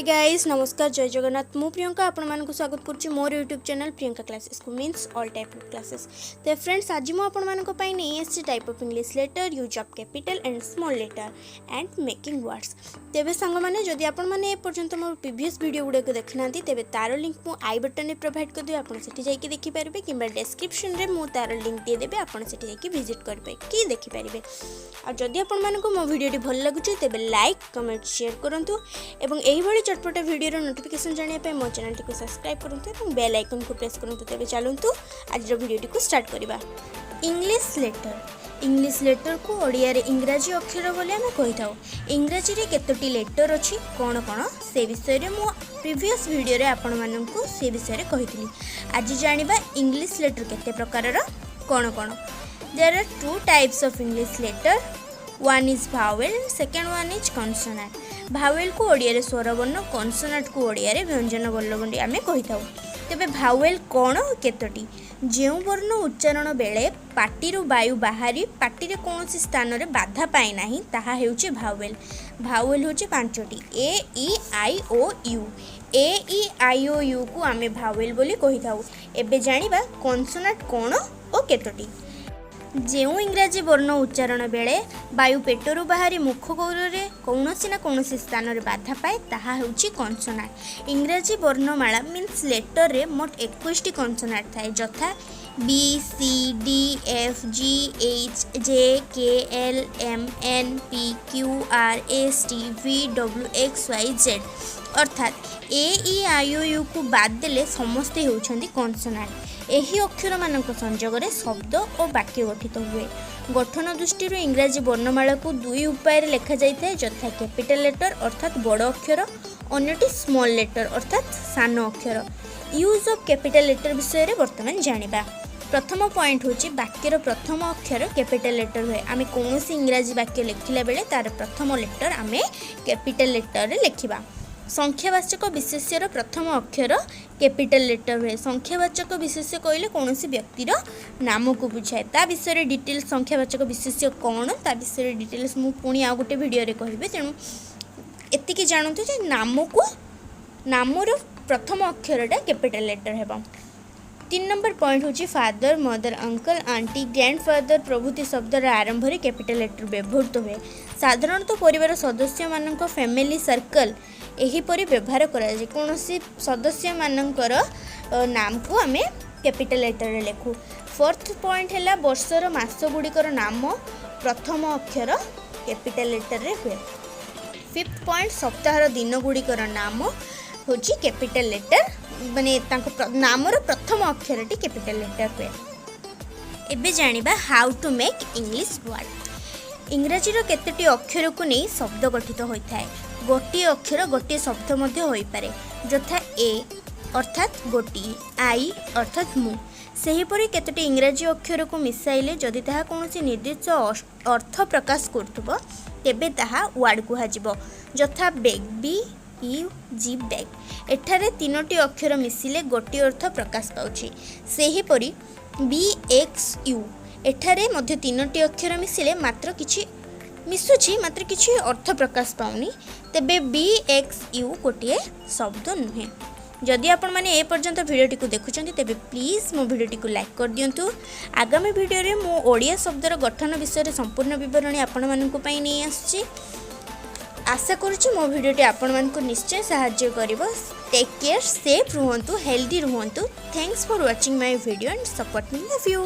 Guys, ନମସ୍କାର, ଜୟ ଜଗନ୍ନାଥ। ମୁଁ ପ୍ରିୟଙ୍କା ଆପଣମାନଙ୍କୁ ସ୍ୱାଗତ କରୁଛି ମୋର ୟୁଟ୍ୟୁବ୍ ଚ୍ୟାନେଲ୍ ପ୍ରିୟଙ୍କା କ୍ଲାସେସ୍କୁ, means all type of classes. ତ ଫ୍ରେଣ୍ଡସ୍, ଆଜି ମୁଁ ଆପଣମାନଙ୍କ ପାଇଁ ନେଇ ଆସିଛି type of English letter, use of capital and small letter and making words. ତେବେ ସାଙ୍ଗମାନେ, ଯଦି ଆପଣମାନେ ଏପର୍ଯ୍ୟନ୍ତ ମୋର ପ୍ରିଭିୟସ୍ ଭିଡ଼ିଓ ଗୁଡ଼ିକ ଦେଖିନାହାନ୍ତି, ତେବେ ତା'ର ଲିଙ୍କ୍ ମୁଁ I ବଟନ୍ରେ ପ୍ରୋଭାଇଡ଼ କରିଦେବି, ଆପଣ ସେଠି ଯାଇକି ଦେଖିପାରିବେ, କିମ୍ବା ଡେସ୍କ୍ରିପ୍ସନ୍ରେ ମୁଁ ତା'ର ଲିଙ୍କ୍ ଦେଇଦେବି, ଆପଣ ସେଠି ଯାଇକି ଭିଜିଟ୍ କରିପାରିବେ କି ଦେଖିପାରିବେ। ଆଉ ଯଦି ଆପଣମାନଙ୍କୁ ମୋ ଭିଡ଼ିଓଟି ଭଲ ଲାଗୁଛି, ତେବେ ଲାଇକ୍, କମେଣ୍ଟ, ସେୟାର କରନ୍ତୁ ଏବଂ ଏହିଭଳି ଚଟପଟା ଭିଡ଼ିଓର ନୋଟିଫିକେସନ୍ ଜାଣିବା ପାଇଁ ମୋ ଚ୍ୟାନେଲଟିକୁ ସବସ୍କ୍ରାଇବ୍ କରନ୍ତୁ ଏବଂ ବେଲ୍ ଆଇକନ୍କୁ ପ୍ରେସ୍ କରନ୍ତୁ। ତେବେ ଚାଲନ୍ତୁ, ଆଜିର ଭିଡ଼ିଓଟିକୁ ଷ୍ଟାର୍ଟ କରିବା। English letter. English ଲେଟର୍କୁ ଓଡ଼ିଆରେ ଇଂରାଜୀ ଅକ୍ଷର ବୋଲି ଆମେ କହିଥାଉ। ଇଂରାଜୀରେ କେତୋଟି ଲେଟର୍ ଅଛି, କ'ଣ କ'ଣ, ସେ ବିଷୟରେ ମୁଁ ପ୍ରିଭିୟସ୍ ଭିଡ଼ିଓରେ ଆପଣମାନଙ୍କୁ ସେ ବିଷୟରେ କହିଥିଲି। ଆଜି ଜାଣିବା ଇଂଲିଶ ଲେଟର୍ କେତେ ପ୍ରକାରର, କ'ଣ କ'ଣ। There are two types of English letter. One is vowel and second one is consonant. ଭାୱେଲ୍କୁ ଓଡ଼ିଆରେ ସ୍ୱରବର୍ଣ୍ଣ, କନସୋନାଣ୍ଟକୁ ଓଡ଼ିଆରେ ବ୍ୟଞ୍ଜନ ବର୍ଣ୍ଣ ବୋଲି ଆମେ କହିଥାଉ। ତେବେ ଭାୱେଲ୍ କ'ଣ, କେତୋଟି? ଯେଉଁ ବର୍ଣ୍ଣ ଉଚ୍ଚାରଣ ବେଳେ ପାଟିରୁ ବାୟୁ ବାହାରି ପାଟିରେ କୌଣସି ସ୍ଥାନରେ ବାଧା ପାଏ ନାହିଁ, ତାହା ହେଉଛି ଭାୱେଲ୍। ଭାୱେଲ୍ ହେଉଛି ପାଞ୍ଚଟି: A, E, I, O, U. A, E, I, O, ୟୁକୁ ଆମେ ଭାୱେଲ୍ ବୋଲି କହିଥାଉ। ଏବେ ଜାଣିବା କନସୋନାଣ୍ଟ କ'ଣ ଓ କେତୋଟି। ଯେଉଁ ଇଂରାଜୀ ବର୍ଣ୍ଣ ଉଚ୍ଚାରଣ ବେଳେ ବାୟୁ ପେଟରୁ ବାହାରି ମୁଖଗହ୍ୱରରେ କୌଣସି ନା କୌଣସି ସ୍ଥାନରେ ବାଧା ପାଏ, ତାହା ହେଉଛି କନସୋନାଣ୍ଟ। ଇଂରାଜୀ ବର୍ଣ୍ଣମାଳା ମିନ୍ସ ଲେଟରରେ ମୋଟ 21ଟି କନସୋନାଣ୍ଟ ଥାଏ, ଯଥା B, C, D, F, G, H, J, K, L, M, N, P, Q, R, S, T, V, W, X, Y, Z। ଅର୍ଥାତ୍ ଏ, ଇ, I, ଓ, ୟୁକୁ ବାଦ ଦେଲେ ସମସ୍ତେ ହେଉଛନ୍ତି କନସୋନାଣ୍ଟ। ଏହି ଅକ୍ଷରମାନଙ୍କ ସଂଯୋଗରେ ଶବ୍ଦ ଓ ବାକ୍ୟ ଗଠିତ ହୁଏ। ଗଠନ ଦୃଷ୍ଟିରୁ ଇଂରାଜୀ ବର୍ଣ୍ଣମାଳାକୁ ଦୁଇ ଉପାୟରେ ଲେଖାଯାଇଥାଏ, ଯଥା କ୍ୟାପିଟାଲ ଲେଟର ଅର୍ଥାତ୍ ବଡ଼ ଅକ୍ଷର, ଅନ୍ୟଟି ସ୍ମଲ୍ ଲେଟର ଅର୍ଥାତ୍ ସାନ ଅକ୍ଷର। ୟୁଜ୍ ଅଫ୍ କ୍ୟାପିଟାଲ ଲେଟର ବିଷୟରେ ବର୍ତ୍ତମାନ ଜାଣିବା। ପ୍ରଥମ ପଏଣ୍ଟ ହେଉଛି, ବାକ୍ୟର ପ୍ରଥମ ଅକ୍ଷର କ୍ୟାପିଟାଲ ଲେଟର ହୁଏ। ଆମେ କୌଣସି ଇଂରାଜୀ ବାକ୍ୟ ଲେଖିଲା ବେଳେ ତା'ର ପ୍ରଥମ ଲେଟର ଆମେ କ୍ୟାପିଟାଲ ଲେଟରରେ ଲେଖିବା। ସଂଖ୍ୟାବାଚକ ବିଶେଷ୍ୟର ପ୍ରଥମ ଅକ୍ଷର କ୍ୟାପିଟାଲ ଲେଟର ହୁଏ। ସଂଖ୍ୟାବାଚକ ବିଶେଷ୍ୟ କହିଲେ କୌଣସି ବ୍ୟକ୍ତିର ନାମକୁ ବୁଝାଏ। ତା ବିଷୟରେ ଡିଟେଲ୍ସ, ସଂଖ୍ୟାବାଚକ ବିଶେଷ୍ୟ କ'ଣ, ତା ବିଷୟରେ ଡିଟେଲ୍ସ ମୁଁ ପୁଣି ଆଉ ଗୋଟେ ଭିଡ଼ିଓରେ କହିବି। ତେଣୁ ଏତିକି ଜାଣନ୍ତୁ ଯେ ନାମର ପ୍ରଥମ ଅକ୍ଷରଟା କ୍ୟାପିଟାଲ ଲେଟର ହେବ। ତିନି ନମ୍ବର ପଏଣ୍ଟ ହେଉଛି, father, mother, uncle, aunty, grandfather ପ୍ରଭୃତି ଶବ୍ଦର ଆରମ୍ଭରେ କ୍ୟାପିଟାଲ ଲେଟର ବ୍ୟବହୃତ ହୁଏ। ସାଧାରଣତଃ ପରିବାର ସଦସ୍ୟମାନଙ୍କ ଫ୍ୟାମିଲି ସର୍କଲ୍ ଏହିପରି ବ୍ୟବହାର କରାଯାଏ। କୌଣସି ସଦସ୍ୟମାନଙ୍କର ନାମକୁ ଆମେ କ୍ୟାପିଟାଲ ଲେଟରରେ ଲେଖୁ। ଫୋର୍ଥ ପଏଣ୍ଟ ହେଲା, ବର୍ଷର ମାସ ଗୁଡ଼ିକର ନାମ ପ୍ରଥମ ଅକ୍ଷର କ୍ୟାପିଟାଲ ଲେଟରରେ ହୁଏ। ଫିଫ୍ଥ ପଏଣ୍ଟ, ସପ୍ତାହର ଦିନ ଗୁଡ଼ିକର ନାମ ହେଉଛି କ୍ୟାପିଟାଲ ଲେଟର, ମାନେ ତାଙ୍କ ନାମର ପ୍ରଥମ ଅକ୍ଷରଟି କ୍ୟାପିଟାଲ ଲେଟର ହୁଏ। ଏବେ ଜାଣିବା how to make English word. ଇଂରାଜୀର କେତୋଟି ଅକ୍ଷରକୁ ନେଇ ଶବ୍ଦ ଗଠିତ ହୋଇଥାଏ। ଗୋଟିଏ ଅକ୍ଷର ଗୋଟିଏ ଶବ୍ଦ ମଧ୍ୟ ହୋଇପାରେ, ଯଥା ଏ ଅର୍ଥାତ୍ ଗୋଟିଏ, I ଅର୍ଥାତ୍ ମୁଁ। ସେହିପରି କେତୋଟି ଇଂରାଜୀ ଅକ୍ଷରକୁ ମିଶାଇଲେ ଯଦି ତାହା କୌଣସି ନିର୍ଦ୍ଦିଷ୍ଟ ଅର୍ଥ ପ୍ରକାଶ କରୁଥିବ, ତେବେ ତାହା ୱାର୍ଡ଼ କୁହାଯିବ, ଯଥା ବେଗ୍, ବି ୟୁ ଜି, ବେଗ୍। ଏଠାରେ ତିନୋଟି ଅକ୍ଷର ମିଶିଲେ ଗୋଟିଏ ଅର୍ଥ ପ୍ରକାଶ ପାଉଛି। ସେହିପରି ବି ଏକ୍ସ ୟୁ, ଏଠାରେ ମଧ୍ୟ ତିନୋଟି ଅକ୍ଷର ମିଶିଲେ ମାତ୍ର କିଛି ମିଶୁଛି, ମାତ୍ର କିଛି ଅର୍ଥ ପ୍ରକାଶ ପାଉନି। ତେବେ ବି ଏକ୍ସ ୟୁ ଗୋଟିଏ ଶବ୍ଦ ନୁହେଁ। ଯଦି ଆପଣମାନେ ଏ ପର୍ଯ୍ୟନ୍ତ ଭିଡ଼ିଓଟିକୁ ଦେଖୁଛନ୍ତି, ତେବେ ପ୍ଲିଜ୍ ମୋ ଭିଡ଼ିଓଟିକୁ ଲାଇକ୍ କରିଦିଅନ୍ତୁ। ଆଗାମୀ ଭିଡ଼ିଓରେ ମୁଁ ଓଡ଼ିଆ ଶବ୍ଦର ଗଠନ ବିଷୟରେ ସମ୍ପୂର୍ଣ୍ଣ ବିବରଣୀ ଆପଣମାନଙ୍କ ପାଇଁ ନେଇ ଆସୁଛି। ଆଶା କରୁଛି ମୋ ଭିଡ଼ିଓଟି ଆପଣମାନଙ୍କୁ ନିଶ୍ଚୟ ସାହାଯ୍ୟ କରିବ। Take care, safe ରୁହନ୍ତୁ, ହେଲ୍ଦି ରୁହନ୍ତୁ। Thanks for watching my video and support me. Love you.